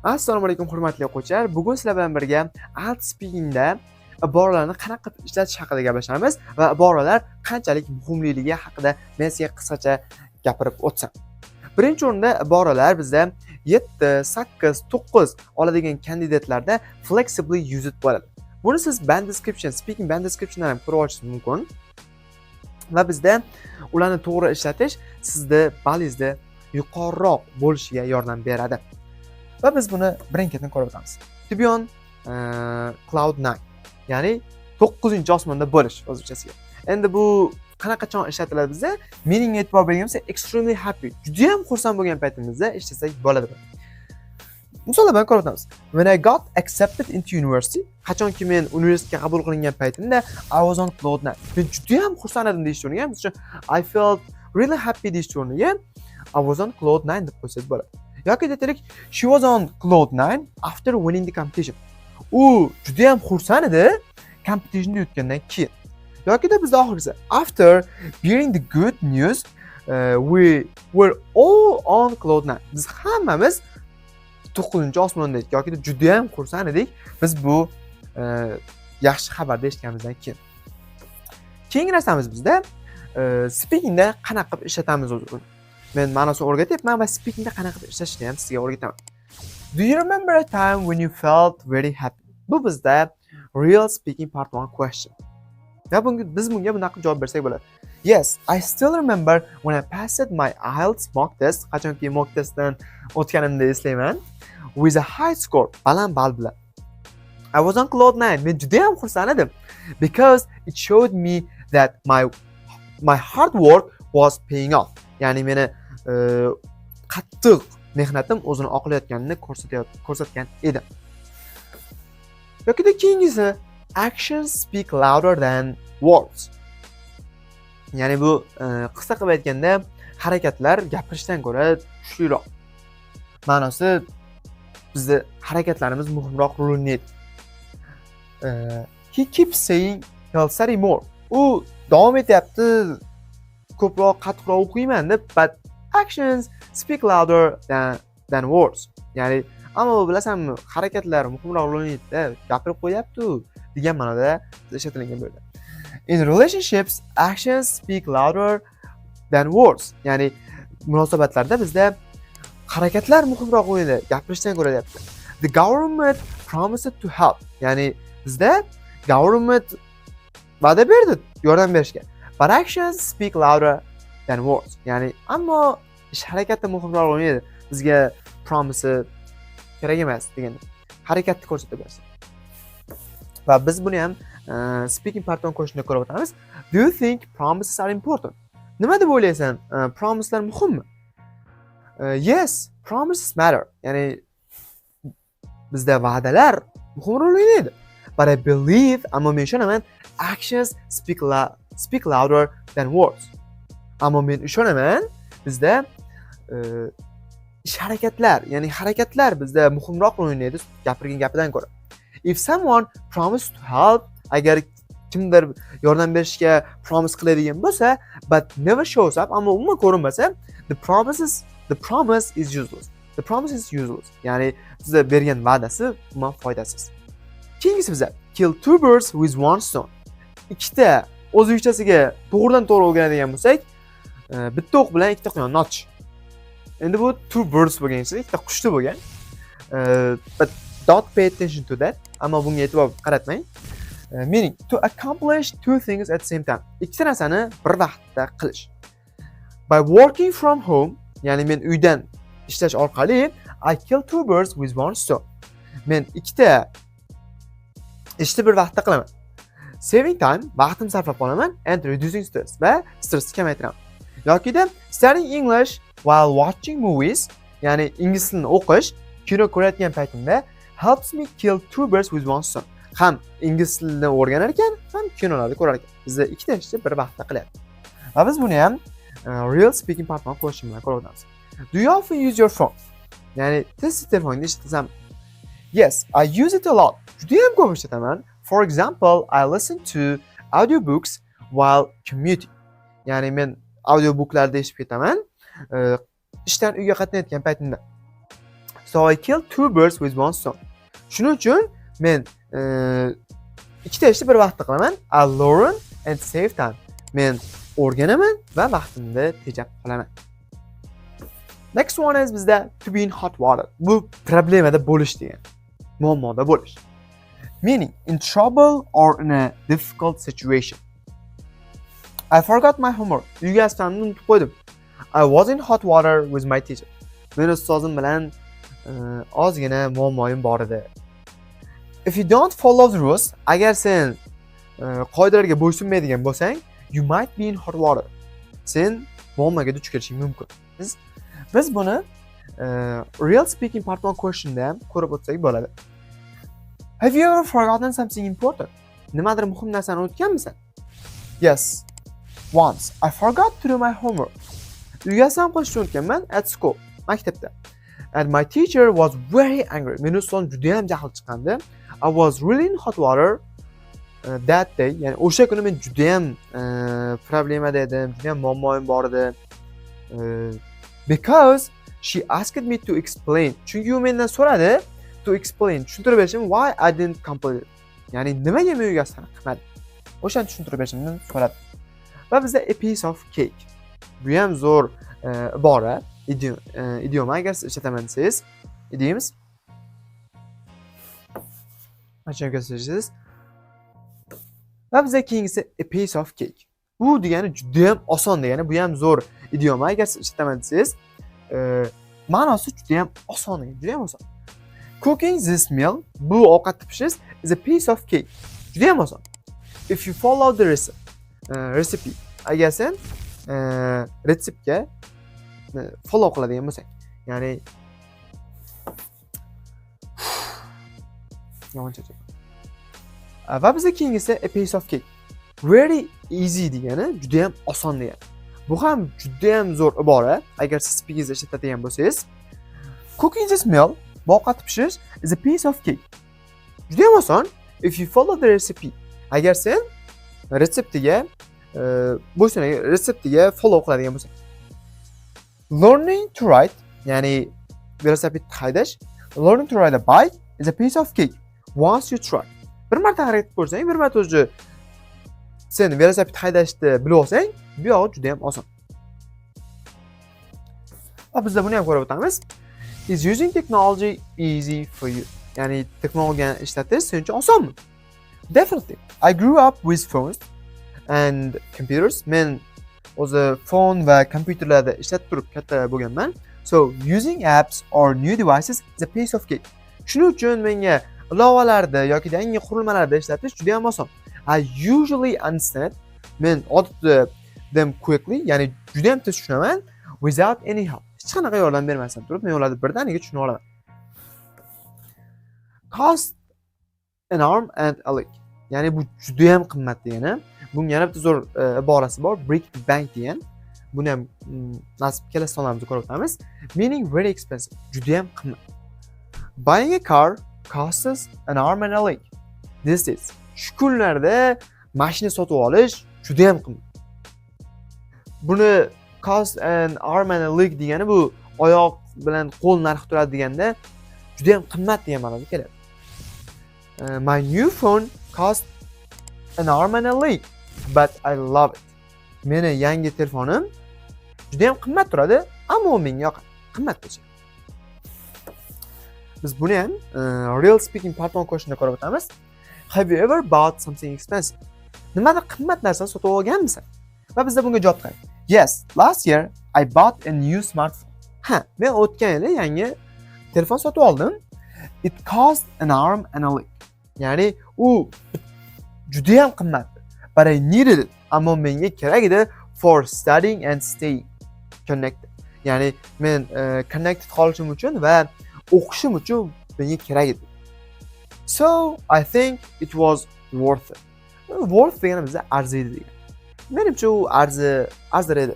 Assalomu alaykum, hurmatli o'quvchilar. Bugun sizlar bilan birga IELTS speakingda iboralarni qanaqa qilib ishlatish haqida gaplashamiz va iboralar qanchalik muhimliligi haqida men sizga qisqacha gapirib o'tsam. Birinchi o'rinda iboralar bizda 7, 8, 9 oladigan kandidatlarda flexibly used bo'ladi. Buni siz band description, speaking band descriptiondan ham ko'rib olishingiz mumkin. Va bizda ularni to'g'ri ishlatish sizni ballingizni yuqoriroq bo'lishiga yordam beradi. Va biz buni birin-ketin ko'rib o'tamiz. To be on cloud 9, ya'ni 9-osmonda bo'lish o'zbekchasiga. Endi bu qanaqa, qachon ishlatiladi bizda? Meaning e'tibor bergan bo'lsa, extremely happy, juda ham xursand bo'lgan paytimizda ishlasak bo'ladi. Misollar bilan ko'rib o'tamiz. When I got accepted into university, qachonki men universitetga qabul qilingan paytimda, I was on cloud 9. Men juda ham xursand edim deyish o'rniga, misol uchun, "I felt really happy" deyish o'rniga "I was on cloud 9" deb qo'ysangiz bo'ladi. Yoki aytaylik, she was on cloud 9 after winning the competition. U juda ham xursand edi competitionda yutgandan keyin. Yokida bizda oxirgisi, after hearing the good news, we were all on cloud 9. Biz hammamiz 9-osmonda edik yoki juda ham xursand edik biz bu yaxshi xabarni eshitganimizdan keyin. Keyingi narsamiz bizda speakingda qanaqa qilib ishlatamiz o'zi buni. Men ma'nosini o'rgatyapman va speakingda qanaqa qilib ishlatishni ham sizga o'rgataman. Do you remember a time when you felt very happy? Bu bizda real speaking part 1 question. Va biz bunga bunaqa qilib javob bersak bo'ladi. Yes, I still remember when I passed my IELTS mock test, qachonki mock testdan o'tganimda eslayman, with a high score, baland ball bilan. I was on cloud nine. Men juda ham xursand edim. Because it showed me that my hard work was paying off. Ya'ni meni qattiq mehnatim o'zini oqlayotganini ko'rsatgan edi. Yokida keyingisi, actions speak louder than words. Ya'ni bu qisqa qilib aytganda, harakatlar gapirishdan ko'ra kuchliroq. Ma'nosi, bizni harakatlarimiz muhimroq rol o'ynaydi. He keeps saying he'll study more. U davom etyapti, ko'proq, qattiqroq o'qiyman deb, but actions speak louder than words. Ya'ni ammo bilasanmi, harakatlar muhimroq rol o'ynaydi, gapirib qo'yapti u degan ma'noda ishlatilgan bo'ladi. In relationships, actions speak louder than words. Ya'ni munosabatlarda bizda harakatlar muhimroq o'ynaydi, gapirishdan ko'ra deyapti. The government promised to help. Ya'ni bizda government va'da berdi yordam berishga. But actions speak louder than words. Ya'ni ammo ish harakati muhimroq o'ynaydi. Bizga promise kerak emas degan, harakatni ko'rsatib bersin. Va biz buni ham speaking part 1 questionda ko'rib o'tamiz. Do you think promises are important? Nima deb o'ylaysan? Promiselar muhimmi? Yes, promises matter. Ya'ni bizda va'dalar muhim rol o'ynaydi. But I believe, ammo men ishonaman, actions speak louder than words. Ammo men ishonaman, bizda ish harakatlar, ya'ni harakatlar bizda muhimroq rol o'ynaydi gapirgan gapidan ko'ra. If someone promised to help, agar kimdir yordam berishga promise qiladigan bo'lsa, but never shows up, ammo umuman ko'rinmasa, the promise is useless. The promise is useless. Ya'ni sizga bergan va'dasi umuman foydasiz. Keyingisi biza kill two birds with one stone. Ikkita, o'zbekchasiga to'g'ridan to'g'ri o'rganadigan bo'lsak, bitta o'q bilan ikkita quyonni otish. Endi bu two birds bo'lgan ichida ikkita qushni bo'lgan. But don't pay attention to that. Ammo bunga e'tibor qaratmang. Meaning to accomplish two things at the same time. Ikkita narsani bir vaqtda qilish. By working from home, ya'ni men uydan ishlash orqali, I kill two birds with one stone. Men ikkita ishni bir vaqtda qilaman. Saving time, vaqtimni sarflab qolaman, and reducing stress, va stressni kamaytiraman. Yokida studying English while watching movies, ya'ni ingliz tilini o'qish kino ko'rayotgan paytimda, helps me kill two birds with one stone. Ham ingliz tilini o'rganar ekan, ham kinolarni ko'rar ekan. Bizda ikkita ishni bir vaqtda qilyapti. Va biz buni ham real speaking part 1 question bilan ko'rib o'tamiz. Do you often use your phone? Ya'ni tez telefoningni ishlatasan. Yes, I use it a lot. Juda ham ko'p ishlataman. For example, I listen to audiobooks while commuting. Ya'ni men audiobooklarni eshitib ketaman ishdan uyga qatnayotgan paytimda. So I kill two birds with one stone. Shuning uchun men ikkita ishni bir vaqtda qilaman. I learn and save time. Men o'rganaman va vaqtimni tejab qolaman. Next one is bizda to be in hot water. Bu problemada bo'lish degan. Muammoda bo'lish. Meaning in trouble or in a difficult situation. I forgot my homework. Uyga asfamni unutib qo'ydim. I was in hot water with my teacher. Men ustozim bilan ozgina muammoyim bor edi. If you don't follow the rules, agar sen qoidalarga bo'ysunmaydigan bo'lsang, you might be in hot water. Sen muammoga duch kelishing mumkin. Biz buni Real Speaking Part 1 questionda ham ko'rib o'tsak bo'ladi. Have you ever forgotten something important? Nimadir muhim narsani unutganmisan? Yes. Once I forgot to do my homework. Uyga ham qilishni unutganman at school, maktabda. And my teacher was very angry. Meni ustozim juda ham jahl chiqqandi. I was really in hot water that day. Ya'ni o'sha kuni men juda ham problemada edim, juda ham muammoyim bor edi. Because she asked me to explain. Chunki u mendan so'radi to explain, tushuntirib berishim why I didn't complete it. Ya'ni nimaga men uyga qilmadim. O'shani tushuntirib berishimni so'radi. Va bizda a piece of cake. Bu ham zo'r ibora, idioma agar siz ishlataman desangiz, idioms. Qachon ko'rsatasiz? Va bizda keyingisi a piece of cake. Bu degani juda ham oson degani, bu ham zo'r idioma agar siz ishlataman desangiz, ma'nosi juda ham oson degan, juda ham oson. Cooking this meal, bu ovqatni pishirish is a piece of cake. Juda ham oson. If you follow the recipe, agar sen retseptga follow qiladigan bo'lsang, ya'ni yomon charchadim. Va bizda keyingisi a piece of cake. Very easy degani juda ham oson degani. Bu ham juda ham zo'r ibora agar siz speakingizda ishlatadigan bo'lsangiz. Cooking this meal, bu ovqatni pishirish is a piece of cake. Juda ham oson. If you follow the recipe. Agar sen retseptiga bo'ysunadigan retseptiga follow qiladigan bo'lsang. Learning to ride, ya'ni velosiped haydash, learning to ride a bike is a piece of cake once you try. Bir marta harakat qilib ko'rsang, bir marta o'zi sen velosiped haydashni bilib olsang, bu yog'i juda ham oson. Va bizda buni ham ko'rib o'tamiz. Is using technology easy for you? Ya'ni texnologiyani ishlatish sen uchun osonmi? Definitely. I grew up with phones and computers. Men o'zi phone va kompyuterlarda ishlatib turib katta bo'lganman. So using apps or new devices is a piece of cake. Shuning uchun menga ilovalarda yoki yangi qurilmalarda ishlatish juda ham oson. I usually understand. Men odatda them quickly, ya'ni juda ham tez tushunaman without any help. Hech qanaqa yordam bermasdan turib men ularni birdaniga tushuna olaman. Cost an arm and a leg. Ya'ni bu juda ham qimmat degani. Bunga yana bitta zo'r iborasi bor, break the bank degan. Buni ham nasib kelasi sonlarimizda ko'rib o'tamiz. Meaning very expensive, juda ham qimmat. Buying a car costs an arm and a leg. These days. Shu kunlarda mashina sotib olish juda ham qimmat. Buni cost an arm and a leg degani bu oyoq bilan qo'l narxi turadi deganda juda ham qimmat degan ma'noda keladi. My new phone cost an arm and a leg, but I love it. Meni yangi telefonim juda ham qimmat turadi, ammo u menga yoqadi. Qimmat bo'lsa. Biz buni ham Real Speaking Part 1 questionda ko'rib o'tamiz. Have you ever bought something expensive? Nimadir qimmat narsani sotib olganmisan? Va bizda bunga javob qarang. Yes, last year I bought a new smartphone. Ha, men o'tgan yili yangi telefon sotib oldim. It cost an arm and a leg. Ya'ni u juda ham qimmat. But I needed it. Ammo menga kerak edi for studying and staying connected. Ya'ni men connected qolishim uchun va o'qishim uchun menga kerak edi. So I think it was worth it. Worth degani bizda arziydi degan. Menimcha u arzir edi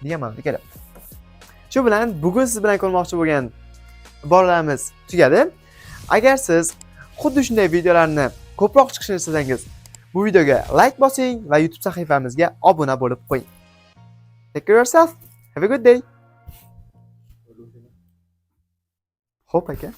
degan ma'noda keladi. Shu bilan bugun siz bilan ko'rmoqchi bo'lgan iboralarimiz tugadi. Agar siz xuddi shunday videolarni ko'proq chiqishini istasangiz, bu videoga like bosing va YouTube sahifamizga obuna bo'lib qo'ying. Take care yourself. Have a good day. Xo'p, aka.